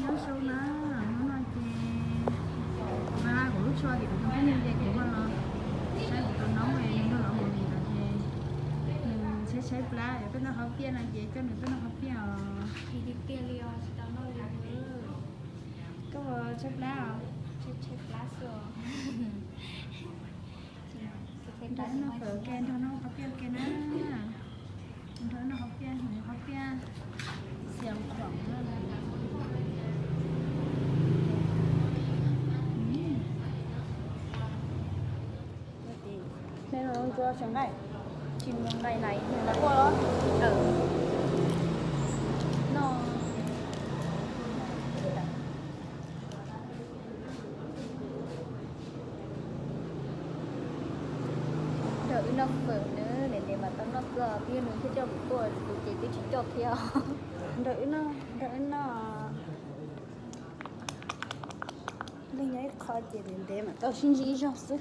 Nyob zoo na, hnub no ces kuv nqa kuv lub tsho tim kuv tus phooj ywg ces kuv ho los saib kuv tus noob nrog lawv mus vim lawv ces nws tshaib tshaib plab, yuav tuaj noj qhov piaj no ces coj nws tuaj noj qhov piaj os. Koj tshaib plab os? Nrog noj fawm ke, nrog noj qhov piaj ke na. Nrog noj qhov piaj, qhov piaj xiam khoom na. Nej ntsuag xyaw nqaij, tsis muaj nqaij na, los quaj los. No. Nrog wb noj fawm na, ntev ntev mas tau noj txog thiab, nws thiaj coj kuv tuaj, kuv ces twb tsis coj thiab. Nrog wb noj, nrog wb noj. Leej nyob ib qho ces ntev ntev mas tau sib ntsib ib zaug xwb.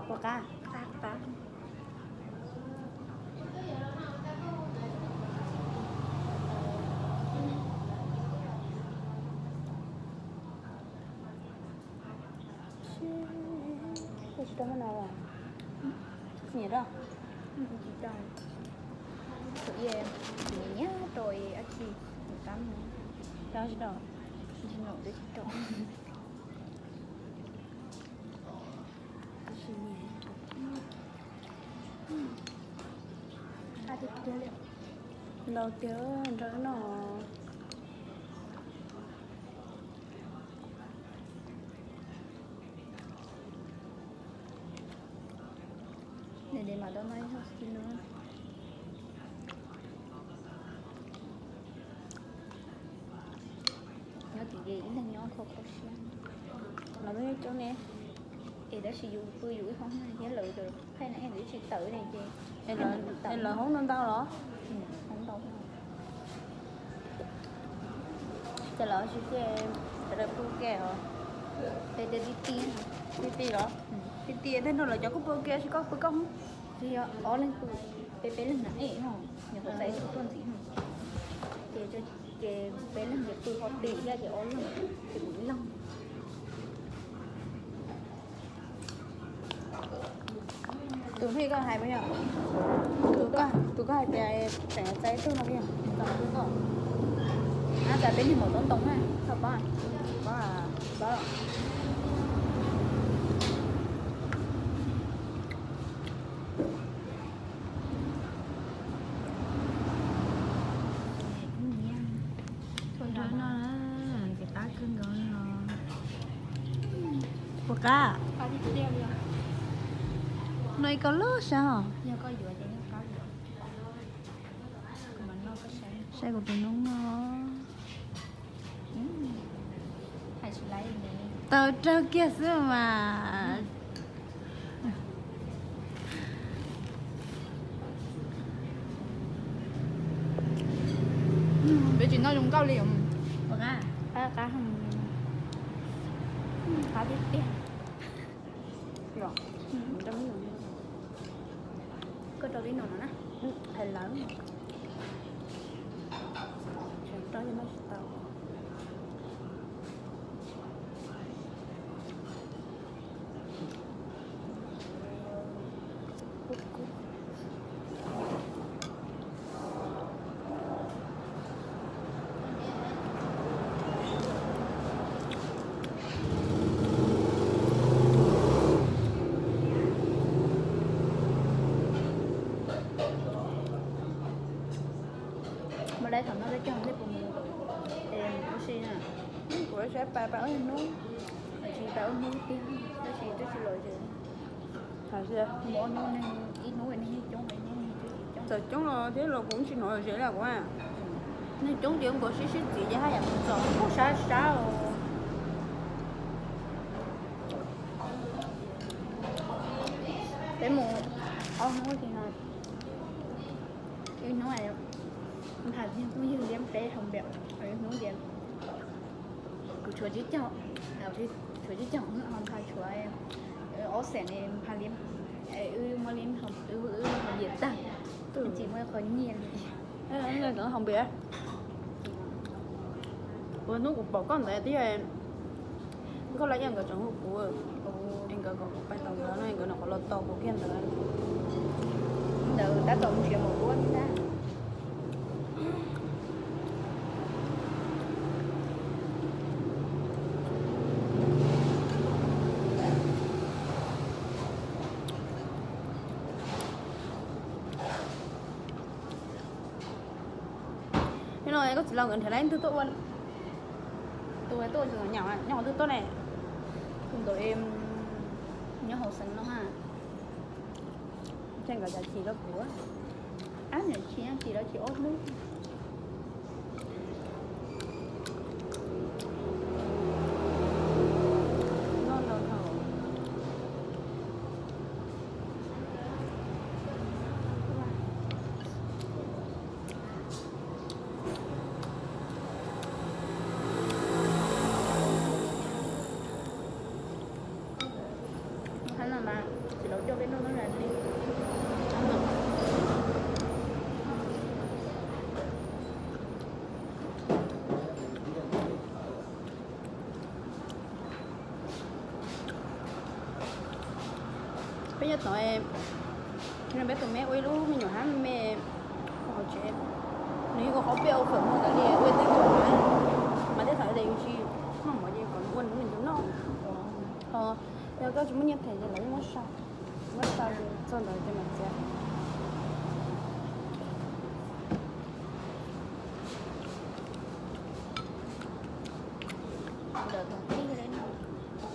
Puas qab? Koj tsis tau haj no los? Tsis nyiam rau? Tsis tau. Thaum ub nyiam nyiam rau ab tsi, nyiam tab mus. Rau tsis tau? Tsis nyiam twb tsis rau. Ntau tiag nrog no. Ntev ntev mam tau noj ib zaug xwb no. Nyob tim ces ib leeg nyob kho kho siab. Los lub coob ne, es tab sis yus pw yus ib hoob thiab lawv thaij na es lawv tsis tawm ne ces es lawv hoob ntau ntau los? Hoob ntau. Ces lawv tsis ces sawv daws pw ke os. Peb tias ti ti, ti ti los? Ti ti tej no lawv cov kuj pw ke, tsis koj pw koj hoob. Tsis yog ob leeg pw, peb peb leeg na es no, nyuam qhuav txais tus tuaj ntxiv no. Ces ces peb leeg ces pw ho ti thiab ces ob leeg, ces kuv ib leeg. Tus hlij koj hais puas yog? Tus koj hais tias tseem txais ib tug no puas yog? Ab, txais peb niag maum toob ntoo na, koj paub? Paub. Txhua nrho no na, ces qab kawg nkaus li os. Puas qab? No ib koj lub sab os. Saib kuv tus noob no. Tau raug kiag xwb mas. Peb tsis noj zoo nkauj li. Qab, qab tiag tiag. Koj rau li no no na. Hais lawv, rau li no tsis tau. Mas dai thaum no peb cog nej puas mus, mus ua si na? Kuv saib pais pais ob hnub, tsis pais ob hnub tiag, tab sis twb tsis los ces mus ob hnub, ib hnub neeg coob, ib hnub neeg twb tsis coob. Txawm coob los thiab los kuv tsis hnov ze li kuv. Neeg coob ces nkaus sib sib txiv ces haj yam mus txog kuj sab sab os. Mus ob hnub ces no, ib hnub npaj phooj ywg liab peb hauv npias, ib hnub ces kuv tshuav tsib caug, tshuav tsib caug, npaj tshuav ob xees, npaj liab, wb muab liab, wb hauv npias tag, tsis muaj qhov nyiaj li. Hauv npias, ua hnub kuv pom koj ntawd thiab, nkauj Laj Yaj nkawd tseem hu kuv, es nkawd kom kuv pais tos nkawd no, nkawd nyuam qhuav los tos kuv kiag ntawd. Ntawd tab tom mus nrhiav maum duab thiab ntag. Nim no koj txiv laus nkawd nrhiav lawv ib tug tuaj ua, tus tuaj nyob qhov twg tuaj ne? Tus ntawd nyob hauv xeev no ha. Ntshe nkawd cov chim rau kuv, ab, niam chim, chim rau chim ob hnub. Qhov no mas txiv laus coj peb noj hnub no li. Peb nyob tod, peb tus me ua ib lub me nyuam hab me hauv tsev, nws yeej ua qhov peb ua fawm muag ntawd li, ua tej ua mas tej thaum yus tsis muaj mov ces kom ua nws nws noj. Ho yog koj tsis muaj nyiaj them ces lawv yeej muab sau, muab sau ces txog ntawd ces mam txiav. Ntawd thaum pib li no,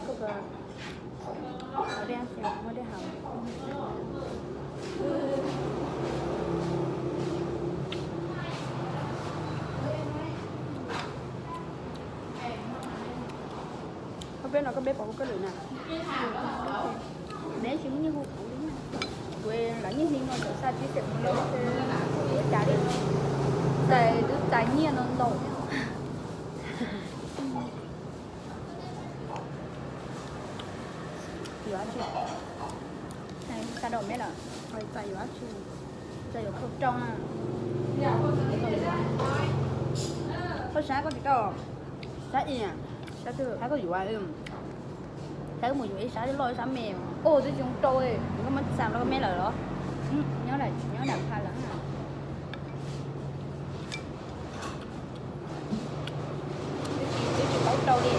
koj muab dej haus. Koj peb no koj peb puas hu koj lwm na? Neb tsis muaj nyiaj hu kuv li, kuv lawv nyiaj hli no tseem xa tsib xees mus lawm, ua cas li, txais twb txais nyiaj no ntau. Yuav dab tsi? Xa rau meb lawm. Txais yuav dab tsi? Txais yuav khau rau na. Koj sab koj tsis rau, sab ib, sab twg, sab koj yuav, sab wb mus yuav ib sab loj ib sab me, ua twb tsis zoo rau, koj muab xa rau meb lawm los? Nyob nram pha lawm. Twb tsis paub rau li.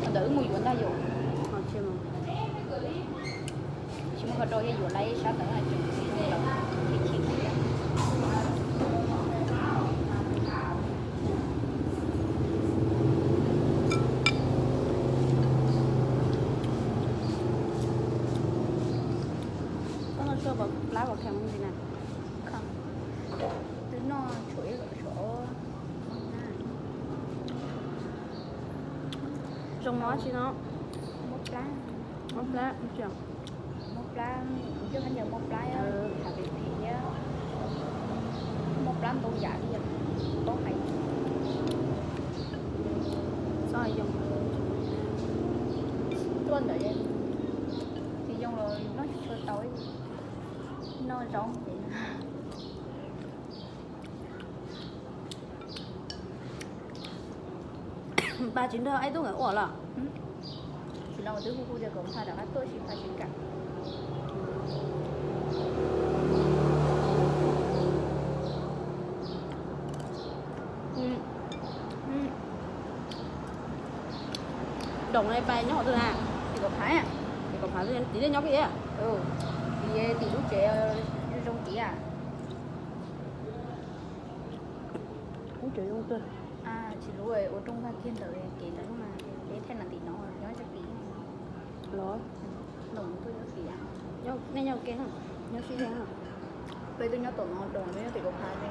Thaum ntawd wb mus yuav ntag yom. Tsis muaj qhov rau thiab, yuav lawm ib sab ntawd tseem tsis zoo lawm, chim chim thiab. Koj noj tshuaj plab pom kheev ntxiv na? Twb noj tshuav ib lub tshuav. Zoo mov tsi no? Mob plab. Mob plab, mob plab, coj khaub ncaws mob plab, tham pem pem thiab. Mob plab ntau yam li, paub hais. Txhob yoo, tuaj ntawd tsis yoo los yus noj tsis tshua tau, noj zaub ces. Pab tsis nrog Aib Tub nkawd ua los? Tsis no twb hu hu tias kom Pha rov qab tuaj, sis Pha tsis kam. Doom ne pais nyob qhov twg na? Tim Kom Phav, tim Kom Phav tim nyob pem. Tim lub tsev zoo tiag. Lub tsev zoo tiag. Tsis lub ua rooj vag kiag ntawd kev ntawd mas peb thaj nam tim no nyob tag tim. Los, Doom tuaj nyob tim. Nej nyob ke, nyob sib ze. Peb twb nyob tom no, Doom twb nyob tim Kom Phav li.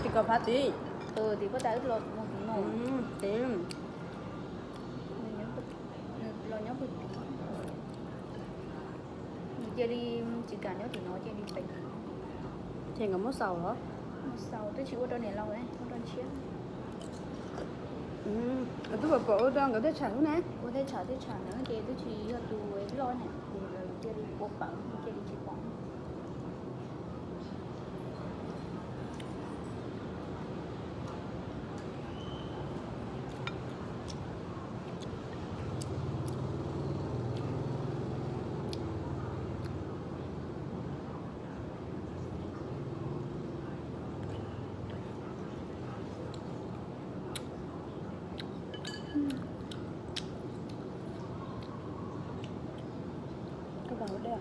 Tim Kom Phav tid. Tim Phav tas wb los mus tim no. Tim. Cia li tsis kam nyob tim no, cia li pem. Ces nkawd muab xaus los? Muab xaus, twb tsis ua rau niam laus, ua rau tshiab. Twb pom pom ua rau nkawd tej tsham lub ne. Ua tej tsham, tej tsham na ces twb tsis yog tus loj na, ces lawv cia li ua pawg, cia li tsis pom. Koj pom hauv dej,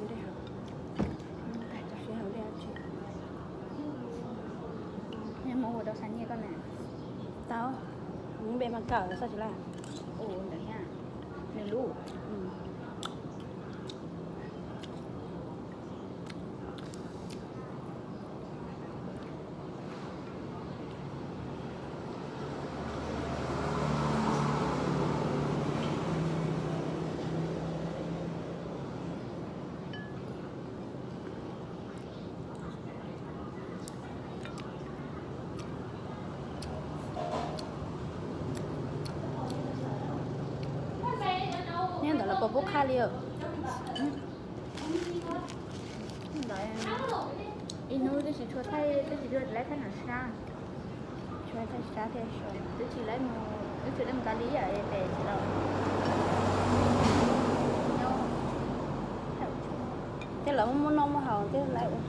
dej hauv, sib hauv dej tsis. Muab ua rau xa nyiaj koj na. Tau, npe mas kawm xav tsis laj. Ua ntawd thiab, nws lub. Nyob ntawd los puas pub qhaj li os? Ntawd ib hnub twb tsis tshua thaij, twb tsis tshua laib thaij nram sab. Tshua thaij sab thiab so. Twb tsis laib mus, twb tsis laib mus kab li yam pem tsis los. Tej lawv muaj muaj noj muaj haus thiab lawv ua.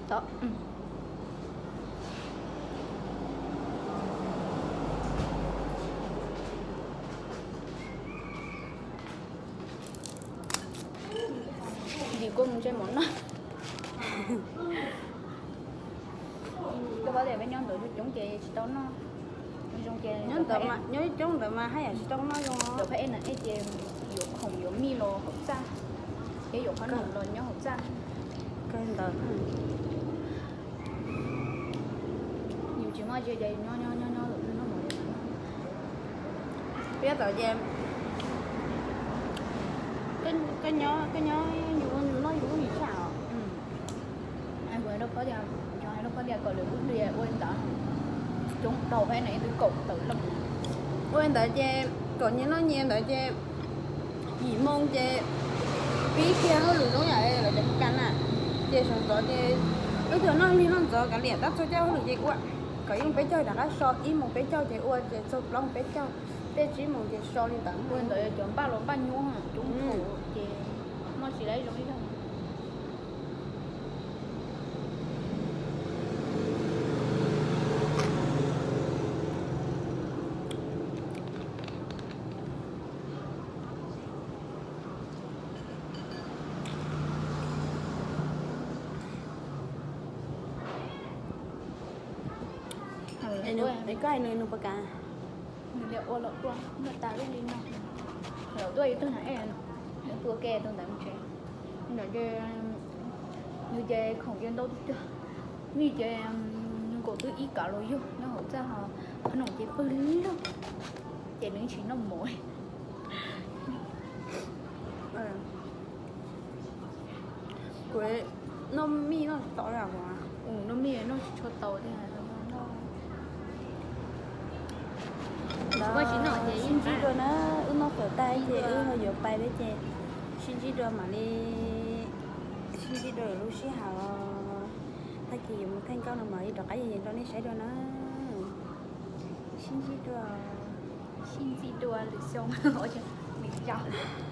Tau. Vim kua mus ntsej muag noj. Koj paub tias peb nyob ntawd coob coob ces tsis tau noj. Zoo ces nyob ntawd mas, nyob coob ntawd mas haj yam tsis tau noj zoo. Ntawd phab ej na ej ces yuav khoom yuav mij los hauv txaj, thiab yuav qhob noom los nyob hauv txaj. Kawg ntawd. Yus tsis muaj tsi ces nyob nyob nyob nyob noj mov. Peb tau ces koj nyob, koj nyob yus ua yus noj yus lub nim tshaj os. Kuv hais rau phob tias, yog hais rau phob tias kom lwm lub hlis ua li ntawd, coob tau peb na ib tug kaum tawm leej. Ua li ntawd ces kom nyias noj nyias ntawd ces yim moo ces pib kiag hauj lwm zoo yam lawv cov kas na. Ces sawv ntxov ces wb tsuas noj lig noj ntxov kav liam tab txog caij hauj lwm ces ua kom ib moo peb caug rov qab so, ib moo peb caug ces ua ces txog plaub moo peb caug, tej tsib moo ces so li ntawd. Ua li ntawd cov npaj los npaj nyuaj coob ces noj tsis laib zoo ib zaug. Es koj hais nws nws puas kam? Nws tias ua los ua, noj tas lub li no. Lawv tuaj ib tug na, tua ke tus ntawd mus tsev. Ntawd ces nws ces khoom ces ntau tiag tiag, mij ces nkaum twb ib kav los yog nyob hauv txaj ho, qhob noom ces pawg lug, ces nws tsis noj mov. Kuv noj mij noj tsis tau li. Noj mij noj tsis tshua tau tiag. Sib ntsib dua na, wb noj fawm tag ces wb ho yuav pais peb ces sib ntsib dua mam li sib ntsib dua lub sij hawm tag kis yuav mus theej nkauj no mam li rov qab yees rau nej saib dua na. Sib ntsib dua. Sib ntsib dua lwm xyoo, lwm zaus.